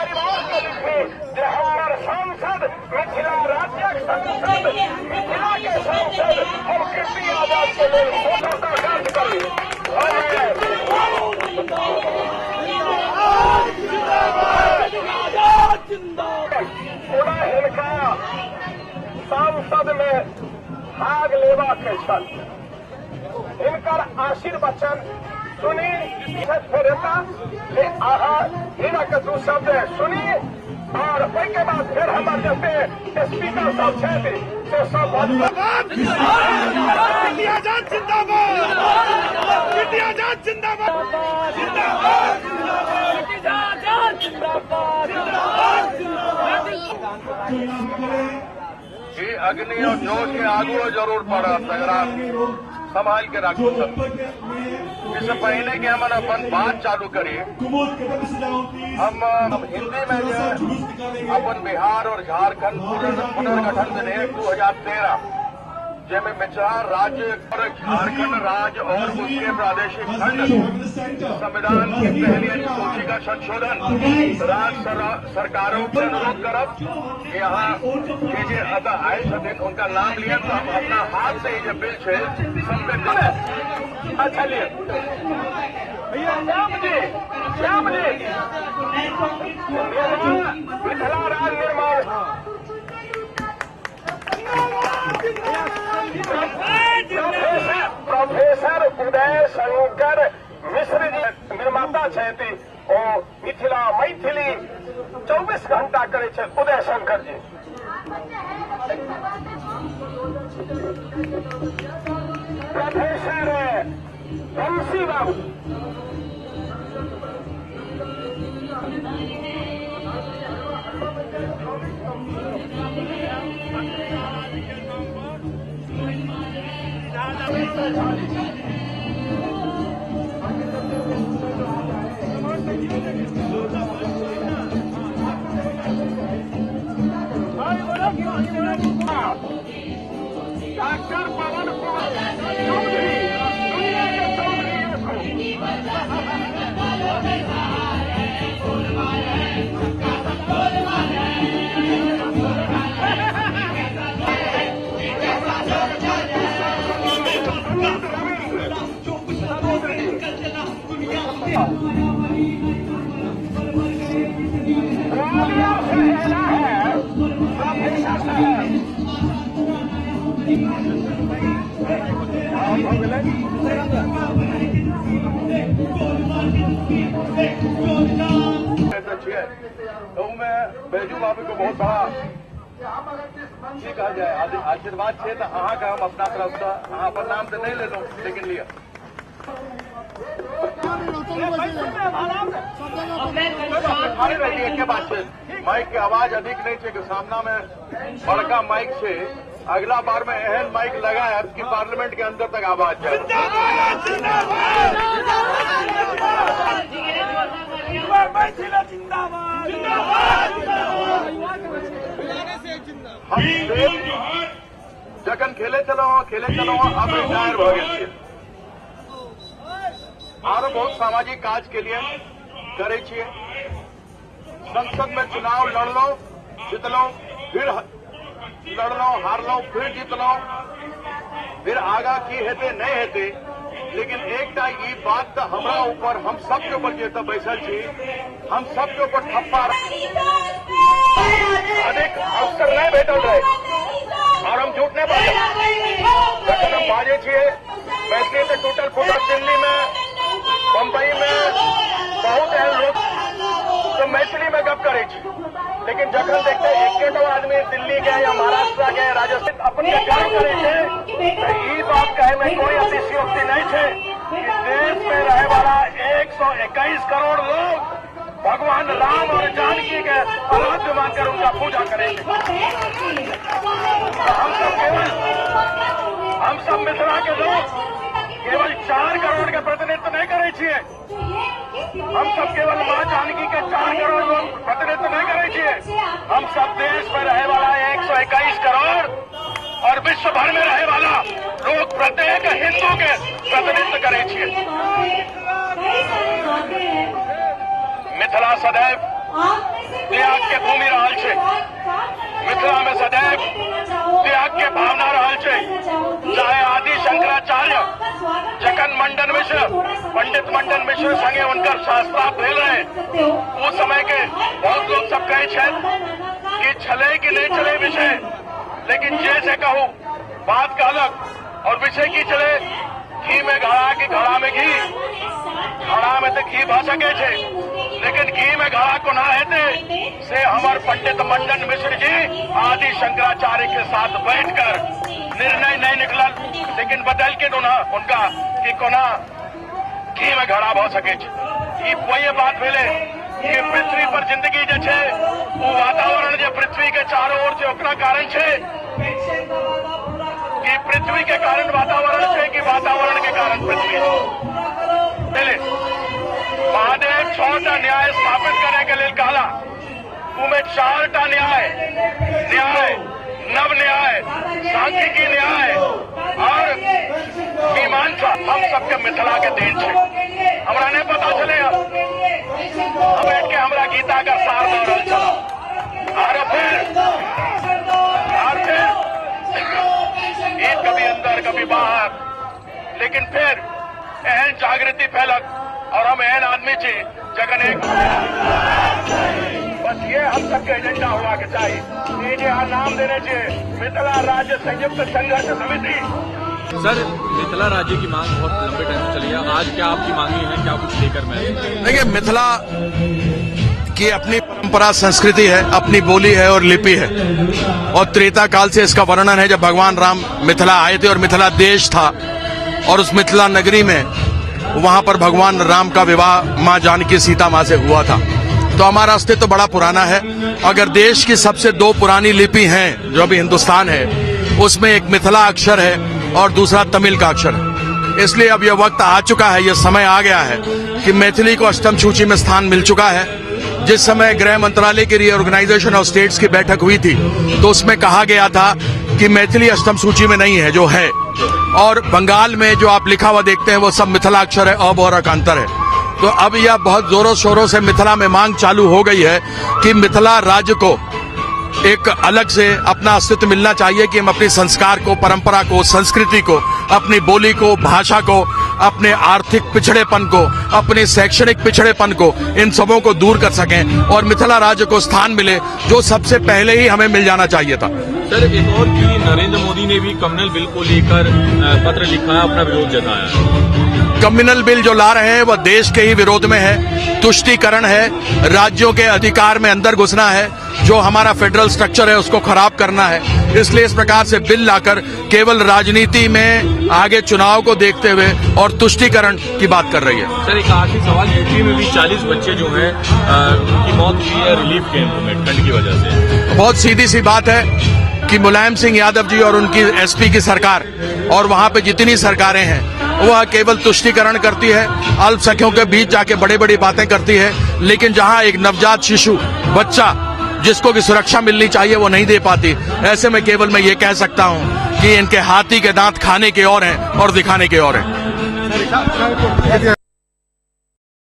परिवार के लिखी जे हमर सांसद मिथिला राज्यक सांसद मिथिला के सांसद हम कीर्ति आजाद के लेल खर्च करी। ओना हिनका सांसद में भाग लेबाक छल, हिनकर आशीर्वचन सुनी फेर एता जे अहाँ हिनक दू शब्द सुनी और ओहिके बाद फेर हमर जते स्पीकर सब छथि से सब जी अग्नि और जोश के आगू जरूर पड़त अगर संभाल के राखू। इससे पहले कि हम अपन बात चालू करी, हम हिंदी में अपन बिहार और झारखंड पुनर्गठन विधेयक 2013 जिसमें मिथिला राज्य और झारखंड राज्य और उसके प्रादेशिक खंड संविधान की पहली अनुसूची का संशोधन राज्य सरकारों से अनुरोध करब कि यहाँ जे जे अतः आयल छथिन उनका नाम लिया तो हम अपना हाथ से ये बिल है सबके। अच्छा लिए श्याम जी, श्याम जी मिथिला राज्य निर्माण प्रोफेसर उदय शंकर मिश्र जी निर्माता छथि, ओ मिथिला मैथिली 24 घंटा करै छथि उदय शंकर जी। प्रोफेसर बंसी बाबू, डॉक्टर पवन कुमार चौधरी, दुनिया के चौधरी। ग्वालियर से आना है प्रोफेसर साहब। तो मैं बैजू बाबू को बहुत बड़ा की कहा जाए आशीर्वाद छे तो अहाँ का हम अपना तरफ से अहाँ अपन नाम तो नहीं लेलहुँ लेकिन लिया। एक बात है, माइक के आवाज अधिक नहीं है कि सामना में बड़का माइक से अगला बार में एहन माइक लगाए कि पार्लियामेंट के अंदर तक आवाज जाए। हम जखन खेले चलो अब रिटायर भ गेल। आरो बहुत सामाजिक काज के लिए करे छियै। संसद में चुनाव लड़लहुं, जीतलहुं, फिर लड़लहुं, हारलहुं, फिर जीतलहुं, फिर आगा की हेतै नहीं हेतै, लेकिन एकटा ई बात तो हमरा ऊपर हम सबके ऊपर जे बैसल छी हम सबके ऊपर ठप्पा अधिक अवसर नहीं भेटल रहे और हम झूठ नहीं बाजब। जखन हम बाजै छियै मैथिली तो टूटल फूटल दिल्ली में बम्बई में बहुत एहन लोग तो मैथिली में गप करै छी, लेकिन जखन देखते एकेटो आदमी दिल्ली के या महाराष्ट्र के राजस्थान अपने गर्व करे छै तो ई बात कहे में कोई अतिशयोक्ति नहीं है कि देश में रहे वाला 121 करोड़ लोग भगवान राम और जानकी के आराध्य मानकर उनका पूजा करेंगे। तो हम सब केवल हम सब मिथिला के लोग केवल 4 करोड़ के प्रतिनिधित्व नहीं करे छियै, हम सब केवल माँ जानकी के 4 करोड़ लोग प्रतिनिधित्व नहीं करे छियै, हम सब देश में रहे वाला 121 करोड़ और विश्व भर में रहे वाला लोग प्रत्येक हिंदू के प्रतिनिधित्व करे छियै। मिथिला सदैव त्याग के भूमि रहल छै। मिथिला में सदैव त्याग के भावना रहल छै। चाहे आदि शंकराचार्य जखन मंडन मिश्र, पंडित मंडन मिश्र संगे हुनकर शास्त्रार्थ भेल रहे, उस समय के बहुत लोग सब कहै छथि कि छलै कि नहीं छलै विषय, लेकिन जैसे कहू बात कहलक और विषय की छलै, घी में घड़ा कि घड़ा में घी। घड़ा में तो घी भऽ सकै छै, लेकिन घी में घड़ा कोना हेतै, से हमर पंडित मंडन मिश्र जी आदि शंकराचार्य के साथ बैठकर निर्णय नहीं निकलल, लेकिन बतलखिन उनका कि कोना घी में घड़ा भऽ सकै छै। ई वही बात भेलै कि पृथ्वी पर जिंदगी जे छै ओ वातावरण जे पृथ्वी के चारों ओर छै ओकरा कारण छै कि पृथ्वी के कारण वातावरण छै कि वातावरण के कारण पृथ्वी छै। महादेव 6टा न्याय स्थापित करे के लेल कहला, उमे 4टा न्याय, न्याय, नव न्याय, सांख्यिकी न्याय और मीमांसा हम सबके मिथिला के then छै। हमरा नहीं पता छलै, हम बैठ के हमरा गीता का सार दऽ रहल छल। और फिर एक कभी अंदर कभी बाहर, लेकिन फिर एहन जागृति फैलक और हम एहन आदमी छी जखन एक बस ये हम सबके एजेंडा होवा के चाहिए। ये जे अहाँ नाम देने छियै मिथिला राज्य संयुक्त संघर्ष समिति। सर, मिथिला राज्य की मांग बहुत लंबे टाइम से चली है, आज क्या आपकी मांगे हैं, क्या कुछ लेकर मैं? देखिए, मिथिला की अपनी परंपरा संस्कृति है, अपनी बोली है और लिपि है, और त्रेता काल से इसका वर्णन है जब भगवान राम मिथिला आए थे और मिथिला देश था, और उस मिथिला नगरी में वहां पर भगवान राम का विवाह मां जानकी सीता मां से हुआ था। तो हमारा अस्तित्व तो बड़ा पुराना है। अगर देश की सबसे 2 पुरानी लिपि हैं जो अभी हिंदुस्तान है, उसमें एक मिथिला अक्षर है और दूसरा तमिल का अक्षर है। इसलिए अब यह वक्त आ चुका है, यह समय आ गया है कि मैथिली को अष्टम सूची में स्थान मिल चुका है। जिस समय गृह मंत्रालय की रीऑर्गेनाइजेशन ऑफ स्टेट्स की बैठक हुई थी तो उसमें कहा गया था कि मैथिली अष्टम सूची में नहीं है जो है, और बंगाल में जो आप लिखा हुआ देखते हैं वो सब मिथिला अक्षर है, अब और का अंतर है। तो अब यह बहुत जोरों शोरों से मिथिला में मांग चालू हो गई है कि मिथिला राज्य को एक अलग से अपना अस्तित्व मिलना चाहिए कि हम अपने संस्कार को, परंपरा को, संस्कृति को, अपनी बोली को, भाषा को, अपने आर्थिक पिछड़ेपन को, अपने शैक्षणिक पिछड़ेपन को, इन सबों को दूर कर सकें और मिथिला राज्य को स्थान मिले जो सबसे पहले ही हमें मिल जाना चाहिए था। सर, एक और कि नरेंद्र मोदी ने भी कम्युनल बिल को लेकर पत्र लिखा है, अपना विरोध जताया। कम्युनल बिल जो ला रहे हैं वह देश के ही विरोध में है, तुष्टीकरण है, राज्यों के अधिकार में अंदर घुसना है, जो हमारा फेडरल स्ट्रक्चर है उसको खराब करना है। इसलिए इस प्रकार से बिल लाकर केवल राजनीति में आगे चुनाव को देखते हुए और तुष्टीकरण की बात कर रही है। सर, एक आखिरी सवाल, यूपी में भी 40 बच्चे जो हैं उनकी मौत हुई है रिलीफ कैंप में ठंड की वजह से। बहुत सीधी सी बात है कि मुलायम सिंह यादव जी और उनकी एसपी की सरकार और वहां पे जितनी सरकारें हैं वह केवल तुष्टीकरण करती है, अल्पसंख्यकों के बीच जाके बड़ी बड़ी बातें करती है, लेकिन जहां एक नवजात शिशु बच्चा जिसको कि सुरक्षा मिलनी चाहिए वो नहीं दे पाती। ऐसे में केवल मैं ये कह सकता हूं कि इनके हाथी के दांत खाने के और हैं और दिखाने के और हैं।